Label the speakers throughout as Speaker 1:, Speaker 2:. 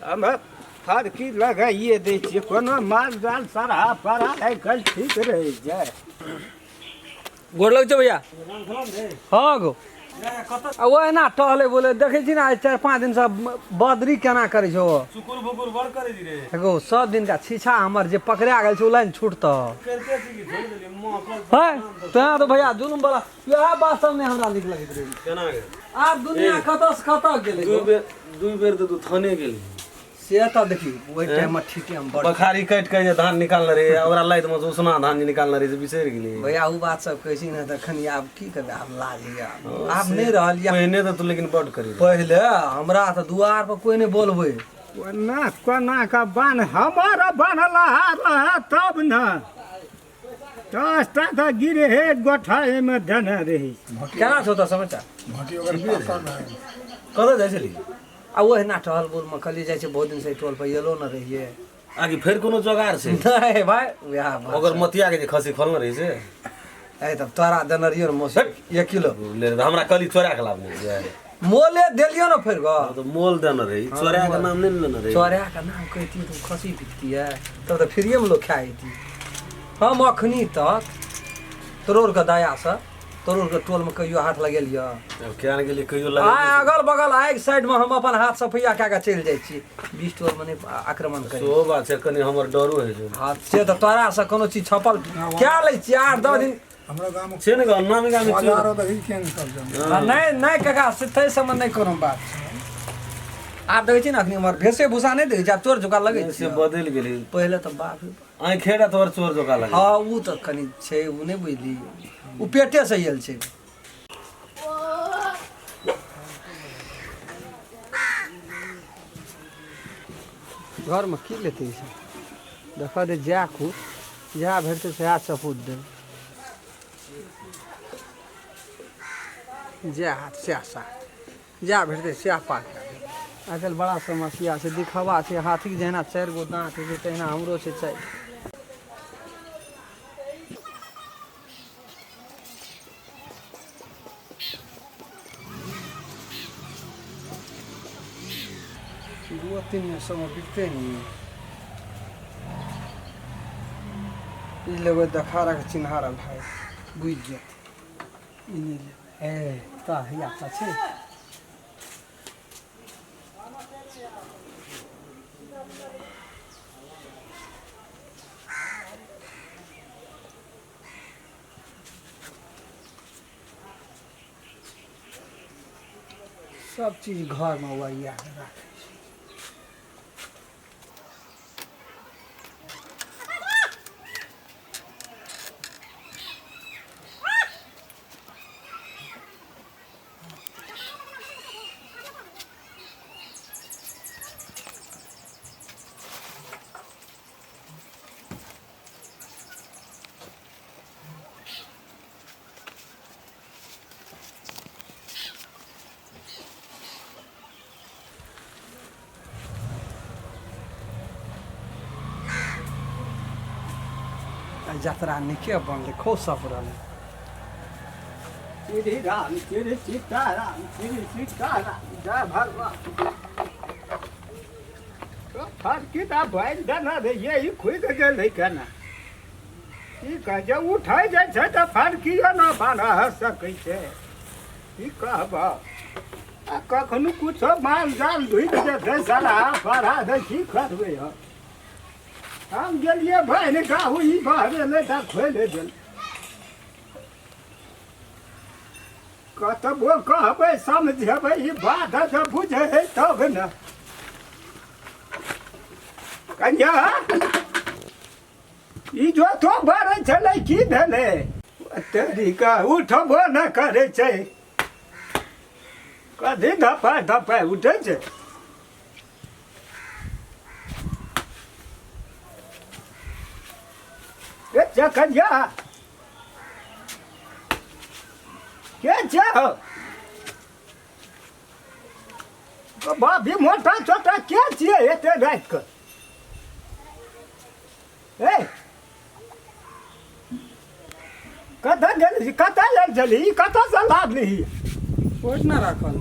Speaker 1: हम फरकी लगाइए दै छियै कोनो माल जाल सरा परा आइ काल्हि ठीक रहै छै।
Speaker 2: गोर लग छौ भैया। हाँ गो, आ ओ एना टहले बोले देखै छी ने, आइ 4-5 दिनसँ बदरी केना करै छै ओ।
Speaker 3: सुकुर भुकुर बड़ करै छी रे।
Speaker 2: एगो सब दिनका छीछा हमर जे पकड़ा गेल छै ओ लाइन छूटतौ।
Speaker 3: करिते छी कि छोड़ि देलियै महकल।
Speaker 2: है तैं तऽ भैया जुलुम वाला इएह बात सब नहि हमरा नीक लगैत रहै।
Speaker 3: केना गे?
Speaker 2: आब दुनिया कतऽ से कतऽ गेलै।
Speaker 3: दू बेर तऽ तू थाने गेली।
Speaker 2: से तऽ देखी, ओहि टाइम में ठीके हम बड़
Speaker 3: बखारी काटि के जे धान निकालने रहे आ ओकरा लाइट में से उसना धान जे निकालने रहे से बिसरि गेली।
Speaker 2: भैया, ओ बात सब कहै छी ने तखन आब की करबै, आब लाज होइया, आब नहि रहल या।
Speaker 3: पहिने तऽ तू लेकिन बड करी रहे।
Speaker 2: पहिले हमरा तऽ दुआर पर कोई नहि बोलबै।
Speaker 1: कोना कोना के बान्ह हमर बान्हला रहे तब ने दसटा तऽ गिरे गोठा एहिमे देने रही।
Speaker 2: केना छौ तऽ समाचार?
Speaker 3: कतऽ जाइ छली?
Speaker 2: आ ओहिना टहल बुल में कहलियै जाइ छै, बहुत दिन से टोल पर एलो न रहियै।
Speaker 3: आकि फेर कोनो जोगार छै?
Speaker 2: नहि भाइ, वएह बात।
Speaker 3: ओकर मतिया के जे खसी खोलने रही से?
Speaker 2: ए तब तोरा देने रहियो ने मौसी 1 किलो।
Speaker 3: ले रे, हमरा कहली चोरा के लाबने जे।
Speaker 2: मोले देलियो ने फेर गो।
Speaker 3: तऽ मोल देने रही, चोरा के नाम नहि ने लेने रही।
Speaker 2: चोरा के नाम कहती तऽ खसी बिकतियै, तब तऽ फ्रीए में लोग खाए जैती। हम अखनी तक तोरोर के दया से तोरोर के टोल में कहियो हाथ लगेलियो?
Speaker 3: आब किया ने गेलियै कहियो
Speaker 2: आ
Speaker 3: लगे।
Speaker 2: अगल बगल आगि साइड में हम अपन हाथ सफैया कए के चलि जाइ छी, 20 टोल में नहि आक्रमण करी।
Speaker 3: सेहो बात छै, कनि हमर डरो होइ छै।
Speaker 2: हाँ, से तऽ तोरा से कोनो चीज छपल कए लै छियै 8-10 दिन।
Speaker 4: हमरा गाम
Speaker 3: छै ने गाम नामी गामी चोर।
Speaker 4: बाजारो देखी केहन सब जम।
Speaker 2: आ नहि नहि काका, से ताहि सबमे नहि कोनो बात छै। आब देखै छी ने, अखनी हमर भेषे भूषा नहि देखै छी, आब चोर झुका लगै
Speaker 3: से
Speaker 2: छै।
Speaker 3: बदलि गेली।
Speaker 2: पहिले तऽ बाप रे बाप।
Speaker 3: आँखे टा तोहर चोर जकाँ लगै।
Speaker 2: हँ, ओ तऽ कनि छै, ओ नहि बुझली, ओ पेटे से आयल छै। घरमे की लेतै ई सब? देखऽ दे, जएह कुछ जएह भेटतै सएह चपूत देबै, जएह हाथ सएह साथ, जएह भेटतै सएह पार कए देबै। आइकाल्हि बड़ा समस्या छै, दिखावा छै। हाथीके जहिना 4 गो दाँत होइ छै तहिना हमरो छै 4। 2-3 सए मे बिकतै नहि। ई लेबै देखारा के चिन्हारा, भाय बुझि जायत। ई नहि लेबै। ए तऽ हैया तऽ छै। सब चीज घरमे ओरिया कऽ राखै छै। आइ जतरा नीके बनलै, खूब सफरल।
Speaker 1: श्री राम श्री सीताराम श्री सीताराम जय भगवान। फरकी तऽ बान्हि देने रहियै, ई खुदि गेलै केना? की कहै छै, उठै जाइ छै तऽ फरकियो न बान्ह सकै छै। की कहबह, आ कखनो कुछो माल जाल ढुकि जेतै, सलाह पढ़ा दै। की करबै हम? हम गेलियै बहिन गाहू, ई बहरेलै तऽ खोलि देल। कतबो कहबै समझेबै, ई बात जब बुझै है तब ने। कन्या, ई जो तो बरै छलै, की भेलै तरीका? उठबो न करै छै, कथी धपाय धपाय उठै छै। ए छै कन्या, के छै हो? बाबी मोटा छोटा के छियै एते राति कऽ? ए कतऽ गेल? कतऽ लेल छली? कतऽसँ लादली?
Speaker 2: ओहिना राखल।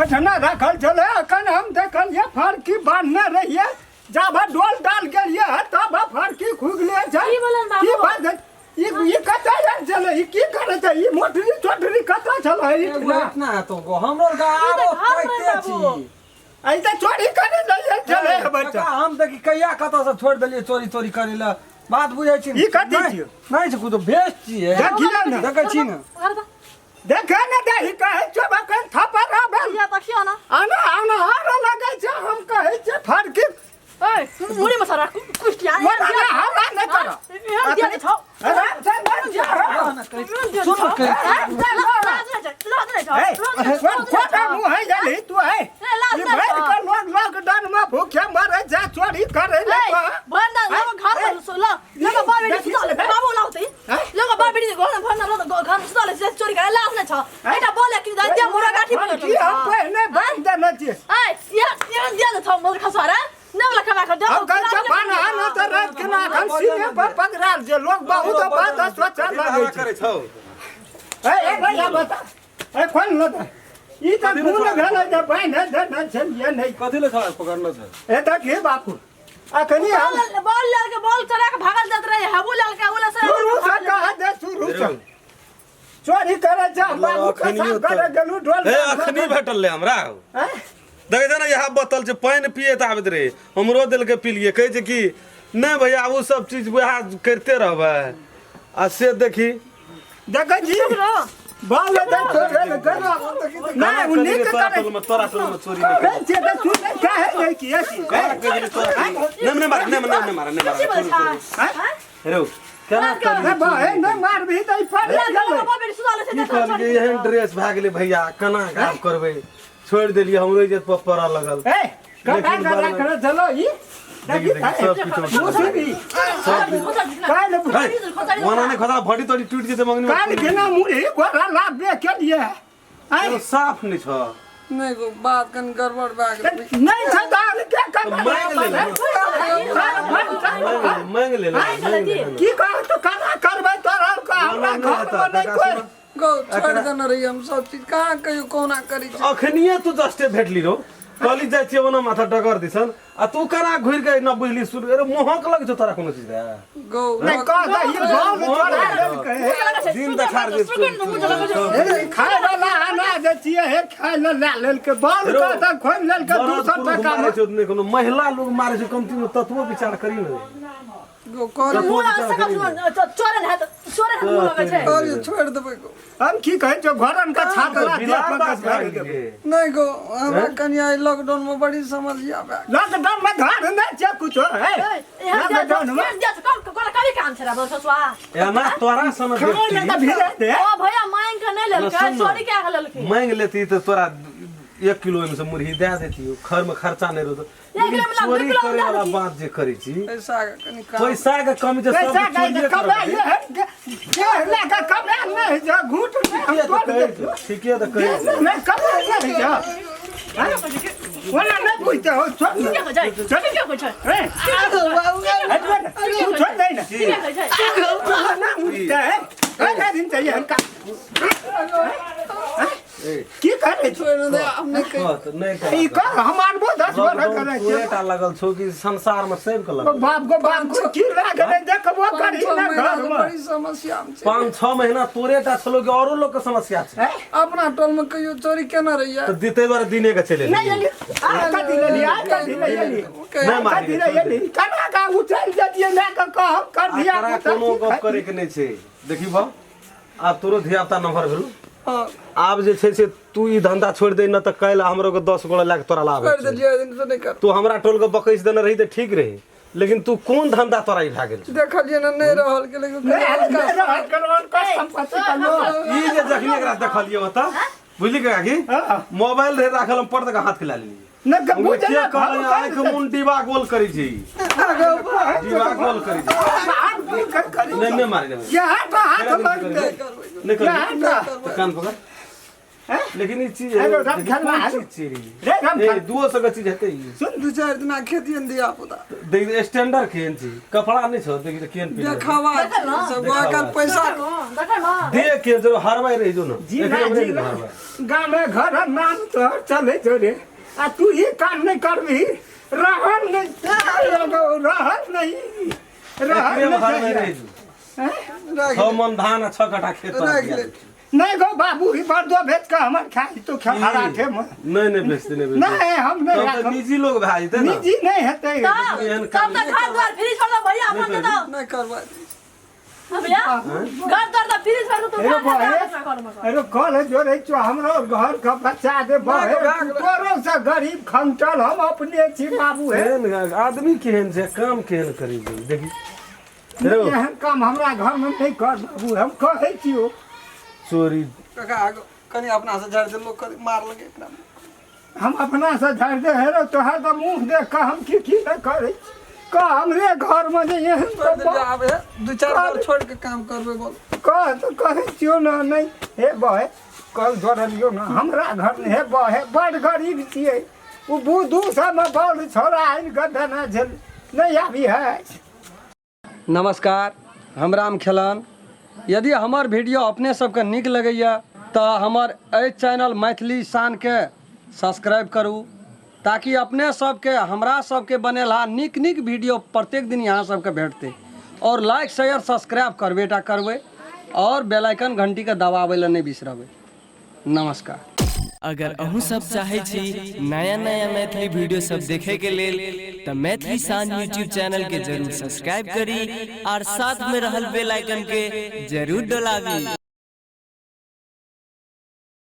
Speaker 1: एठना राखल छलै। अखन हम देखलियै फरकी बान्हने रहियै, जाबे डोल डाल गेलियै हँ तब फरकी खुगले छै।
Speaker 4: की बोलन बाबू?
Speaker 1: की बात है? ई कतऽ आयल छलै? ई की करै छै? ई मोटरी चोटरी कतऽ छलै? ई
Speaker 2: एगो इतना हेतौ गो हमरो आर के
Speaker 4: ई तऽ
Speaker 2: आरो
Speaker 4: घर
Speaker 2: पैते
Speaker 4: रहै
Speaker 2: छी।
Speaker 4: बाबू।
Speaker 1: ऐ तऽ चोरी करै लए आयल छलै हे बच्चा।
Speaker 2: काका, हम देखी कहिया कतऽ से छोड़ि देलियै चोरी तोरी करै लए, बात बुझै छी?
Speaker 1: ई कथी
Speaker 2: नहि-
Speaker 1: छियै?
Speaker 2: नहि छै कुछो, भेष छियै।
Speaker 1: देखियौ ने।
Speaker 2: देखै छी ने।
Speaker 1: देखे ने दही कहै छौ अखन थप्पड़ आबल।
Speaker 4: या देखियौ ने।
Speaker 1: आना आना आरो लगै छै। हम कहै छै फरकी
Speaker 4: ओए मुड़ी में सारा कुष्टिया
Speaker 1: मोरा ना हमरा नहि कर।
Speaker 4: एहन दिया छौ।
Speaker 1: आराम से मर जा।
Speaker 2: सुन कहि।
Speaker 1: ए, कोन छोटा मुँह है जाली तू है? ई भरि के लोग लॉकडाउन में भूखे मरे छै, चोरी करे ले तो। की हम पहिने बान्हि देने छियै? हम कहै छै बान्ह आना तऽ राति के ना एखन सीने पर पकड़ायल छै। लोग बहुत बात सोचऽ लगै छै।
Speaker 3: करै छौ।
Speaker 1: ए ए भैया बता, ए खोल न तऽ ई तऽ गुण भेलै जे बान्हि देने छलियै नहि।
Speaker 3: कथी ले छौ पकड़लो छै?
Speaker 1: ए देखी बापू, अखनी हम
Speaker 4: बॉल लड़के बॉल चला के भागल जात रहे हबू लड़के ओला से।
Speaker 1: शुरू से कह दे, शुरू से चोरी करे छै। हम बाबू के
Speaker 3: अखनियो
Speaker 1: साथ
Speaker 3: तऽ-
Speaker 1: करे गेलू ढोल।
Speaker 3: हे अखनी भेटल ले हमरा।
Speaker 1: हैं?
Speaker 3: देखै छै ने, इएह बोतल छै, पानि पिए तऽ आबैत रहै, हमरो देलकै, पिलियै। कहै छै कि नहि भैया, ओ सब चीज वएह करिते रहबै आ से देखी।
Speaker 1: देखै छी बाल दे छोड़े कर नहि, ओ नीक
Speaker 3: तोरा
Speaker 1: करे।
Speaker 3: टोल में, तोरा टोल में चोरी नहि
Speaker 1: करै छियै तऽ सुनै काहे नहि किए छी?
Speaker 3: नहि नहि मार, नहि नहि मार, नहि मार।
Speaker 1: हैं?
Speaker 3: रौ केना
Speaker 1: नहि बा, नहि मारबही तऽ ई पड़े गेलै।
Speaker 3: की कहलियै? एहन ड्रेस भए गेलै भैया, केना काम करबै? छोड़ि देलियै, हमरो इज्जत पर पड़ऽ लगल।
Speaker 1: ए कका
Speaker 3: लेकिन
Speaker 1: करा
Speaker 3: बाल-
Speaker 1: कर चलो ई
Speaker 3: देखी देखी सब किछु।
Speaker 1: मुसीबी काल्हि
Speaker 3: ओना नहि खसा, भटी तोड़ी टूटि जेतै मंगनी में।
Speaker 1: काल्हि बिना मुरही गोरा लाभबे केलिए आँय।
Speaker 3: एगो साफ नहि छौ।
Speaker 2: नहि गो, बात कनि गड़बड़ भए गेलै।
Speaker 1: नहि छै तऽ के कमा
Speaker 3: मांगि ले ले। मांगि ले ले, मांगि ले ले।
Speaker 1: की कहू तऽ केना करबै तोरा के? हमरा
Speaker 3: नहि
Speaker 1: घरमे
Speaker 3: हेतौ,
Speaker 1: नहि
Speaker 3: काका,
Speaker 1: कोइ
Speaker 3: सुन।
Speaker 2: गौ छोड़ि देने रहियै हम सब चीज, कहाँ कहियो कहुना करै छी।
Speaker 3: अखनिये तू जस्टे भेटली रौ, कहली जाइ छियै ओना माथा टकर दिसन आ तू केना घुरि के न बुझली शुरू। अरे मोहक लग छौ तोरा कोनो चीज रे?
Speaker 2: गौ
Speaker 1: नहि कह दही बाल चढ़ा देलकै।
Speaker 3: दिन देखार जे
Speaker 1: हे, खाय वाला अनाज छियै, हे खाय लए लए लेलकै बाल के तऽ खोलि लेलकै 200
Speaker 3: मरद पुरुष
Speaker 1: टका
Speaker 3: मारै छै नहि, कोनो महिला लोग मारै छै, कमती में तत्वो विचार करी ने।
Speaker 2: गौ कहलियै, कहलियै छोड़ि देबै गौ।
Speaker 1: हम की कहै छौ, घरन के छात्रा
Speaker 3: बिलार दास भए गेलियै।
Speaker 2: नहि गौ, हमरा कनि आइ लॉकडाउन में बड़ी समस्या भए गेल।
Speaker 1: लॉकडाउन में घर नहि छै कुछो है लॉकडाउन में।
Speaker 3: एना तोरा सन
Speaker 1: खाय लए तऽ
Speaker 3: व्यक्ति
Speaker 1: भिड़े दे।
Speaker 4: भैया मांग के नहीं लेलकै,
Speaker 3: सुन न।
Speaker 4: चोरी क्या के लेलकै?
Speaker 3: मांगि लेती तऽ तोरा 1 किलो ओहिमे से मुरही दए देती, खर में खर्चा नहि रहतो।
Speaker 4: एक किलो में
Speaker 3: चोरी
Speaker 4: 2 किलो
Speaker 3: करे
Speaker 4: दए
Speaker 3: वाला
Speaker 4: देती।
Speaker 3: बात जे करै छी,
Speaker 2: पैसा के कनि काम।
Speaker 3: पैसा के कमी छै, सब
Speaker 1: पैसा के
Speaker 3: चोरिये
Speaker 1: कमाइ
Speaker 3: करबै।
Speaker 1: है के लए के कमाइ नहि छै, घूट नहि हम
Speaker 3: ठीके
Speaker 1: तोड़
Speaker 3: तऽ कहै
Speaker 1: देब।
Speaker 3: छौ, ठीके तऽ कहै छौ।
Speaker 1: नहि कमाइ नहि छै, ओना नहि बुझते हो, छोड़ ने।
Speaker 4: के होइ छै? के होइ छै?
Speaker 1: ए, हटबे ने, तू छोड़ दे ने।
Speaker 4: के होइ छै?
Speaker 1: तू ना बुझते है, ए दिन चाहिए हनका की करे?
Speaker 2: छोड़ि दे, हम नहि कहि।
Speaker 3: कह तऽ नहि कह।
Speaker 1: ई कह, हम आनबो 10 बरख
Speaker 3: लॉकडाउन
Speaker 1: करै छियै।
Speaker 3: तोरे टा लगल छौ कि संसार में सबके लगल?
Speaker 1: बाप गो बाप गो, की लागल देखबो
Speaker 2: पाँच
Speaker 1: करी
Speaker 2: छओ
Speaker 1: ने
Speaker 2: महीना से
Speaker 1: घरमे।
Speaker 2: बड़ी समस्या मे छै।
Speaker 3: 5-6 महीना तोरे टा छलो कि औरो लोग के समस्या छै?
Speaker 1: हैं?
Speaker 2: अपना टोल में कहियो चोरी केने रहियै?
Speaker 3: तऽ दिते दुआरे दिने के चलि
Speaker 1: नहि
Speaker 3: एलियै।
Speaker 1: एली आ कथी लेली, आ कथी ले एली?
Speaker 3: नहि मारी,
Speaker 1: कथी ले एली? केना का उचल जतियै लए कऽ कहब कर
Speaker 3: आ
Speaker 1: धिया
Speaker 3: तोरा
Speaker 1: पुता
Speaker 3: कोनो
Speaker 1: की
Speaker 3: गप
Speaker 1: खाइ?
Speaker 3: करे के नहि छै। देखी बा, आब तोरो धिया पुता नम्हर भेलौ।
Speaker 2: हँ।
Speaker 3: आब जे छै से तू ई धंधा छोड़ि दे न तऽ काल्हि हमरो के 10 गोड़ा लए के तोरा लाबै
Speaker 2: छोड़ि
Speaker 3: छै।
Speaker 2: देलियै, दिन से नहि कर।
Speaker 3: तू हमरा टोल के बकैस देने रही तऽ ठीक रही, लेकिन तू कोन धंधा तोरा ई भए गेल छौ?
Speaker 2: देखलियै ने, नहि रहल के लेकिन
Speaker 1: नहि नहि रहल करवन का संपत्ति का लोग।
Speaker 3: ई जे जखनी एकरा देखलियै ओतऽ, बुझली काकी?
Speaker 1: हँ।
Speaker 3: मोबाइल रहे राखल, हम पर तक हाथ खिला लेलियै।
Speaker 1: नहि के बुझे
Speaker 3: के
Speaker 1: ने
Speaker 3: कहलियै, आँखि मुन डिबा गोल करै छै ई। डिबा गोल करै छै। नहि नहि मारी, नहि
Speaker 1: यहाँ तो हाथ लग
Speaker 3: नहि
Speaker 1: यहाँ
Speaker 3: करी
Speaker 1: तो
Speaker 3: तऽ कान पकड़।
Speaker 1: हैं?
Speaker 3: लेकिन ई चीज
Speaker 1: हेलो, राम
Speaker 3: देखी,
Speaker 1: खेलना
Speaker 3: कोन
Speaker 1: है।
Speaker 3: चीज छी रे?
Speaker 1: रे राम
Speaker 3: ए
Speaker 1: खेल
Speaker 3: 200 के चीज हेतै ई।
Speaker 1: सुन
Speaker 5: 2-4 दिना खेती दिया पुता।
Speaker 3: देख स्टैंडर्ड केहन छी, कपड़ा नहीं छौ, देख केहन पिन्हले।
Speaker 5: देखावा
Speaker 4: देखल ना?
Speaker 5: सब आकर पैसा
Speaker 4: देखल ना?
Speaker 3: देख के जो हरवाई रही जो ना।
Speaker 1: जी ना
Speaker 3: एकरे
Speaker 1: जी
Speaker 3: में
Speaker 1: ना
Speaker 3: हरवाई।
Speaker 1: गामे घर नाम तोहर चले छौ रे, आ तू ई काम नहीं करबी, रहल नहीं रहल नहीं रहल
Speaker 3: एकरे में हरवाई
Speaker 1: नहीं
Speaker 3: रही जो।
Speaker 1: हैं?
Speaker 5: राख
Speaker 3: 6 मन धान आ 6 कट्ठा खेत
Speaker 5: राख
Speaker 3: तोरा दिया
Speaker 5: ले।
Speaker 3: देतौ।
Speaker 1: नहीं गो बाबू, ई बर्दो भेज के हमर खाई तो खराठे में।
Speaker 3: नहीं नहीं बेचते, नहीं बेचते।
Speaker 1: नहीं हम नहीं
Speaker 3: तब तऽ
Speaker 1: राखब।
Speaker 3: निजी लोग भए जेतै ने।
Speaker 1: निजी नहीं हेतै।
Speaker 4: तब
Speaker 3: एहन
Speaker 4: तब
Speaker 3: काम
Speaker 4: तऽ घर द्वार फ्री छोड़ दो भैया अपन
Speaker 3: नहीं
Speaker 4: दे दो।
Speaker 5: नहीं करवा।
Speaker 4: हाँ भैया, घर द्वार तऽ फ्री छोड़ दो, तू
Speaker 1: अरे
Speaker 4: खा खा
Speaker 1: बहे,
Speaker 4: अपना घर में।
Speaker 1: अरे कल जोड़े छौ हमरो घर के बच्चा दे बहे,
Speaker 5: भाग, भाग।
Speaker 1: तोरो से गरीब खंटल हम अपने छी बाबू हे।
Speaker 3: केहन आदमी केहन छै, काम केहन करी छै देखी।
Speaker 1: नहीं, एहन काम हमरा घर में नहीं कर बाबू, हम कहै छियौ।
Speaker 3: चोरी
Speaker 5: काका आगो कनी अपना से झाड़ दे, लोग करी मार लगे एकरा।
Speaker 1: हम अपना से झाड़ दे हेरो, तोहर तऽ मुँह देख कऽ हम की की नहि करै छी। कह हमरे घर में जे एहन
Speaker 5: छोड़ दे
Speaker 1: तऽ
Speaker 5: आबे 2-4 बार छोड़ के काम करबे बोल।
Speaker 1: कह तऽ कहै छियौ ने नहीं हे बहे, कल जोड़लियौ ने हमरा घर में हे बहे, बड़ गरीब छियै। ओ बुधू सबमे बड़ छोड़ा आनि कऽ देने छल, नहीं आबी है।
Speaker 2: नमस्कार, हम राम खेलन। यदि हमर वीडियो अपने सबके नीक लगैया तऽ हमर एहि चैनल मैथिली शानके सब्सक्राइब करू, ताकि अपने सबके हमरा सबके बनेलहा नीक नीक वीडियो प्रत्येक दिन यहाँ सबके भेटतै। और लाइक शेयर सब्सक्राइब करबे टा करबै, और बेल आइकन घंटीके दबाबै लए नहि बिसरबै। नमस्कार।
Speaker 6: अगर अहूँ सब चाहै छी नया नया मैथिली वीडियो सब देखे के लेल तऽ मैथिली शान यूट्यूब चैनल के जरूर सब्सक्राइब करी और साथ में रहल बेल आइकन के जरूर दबाबी।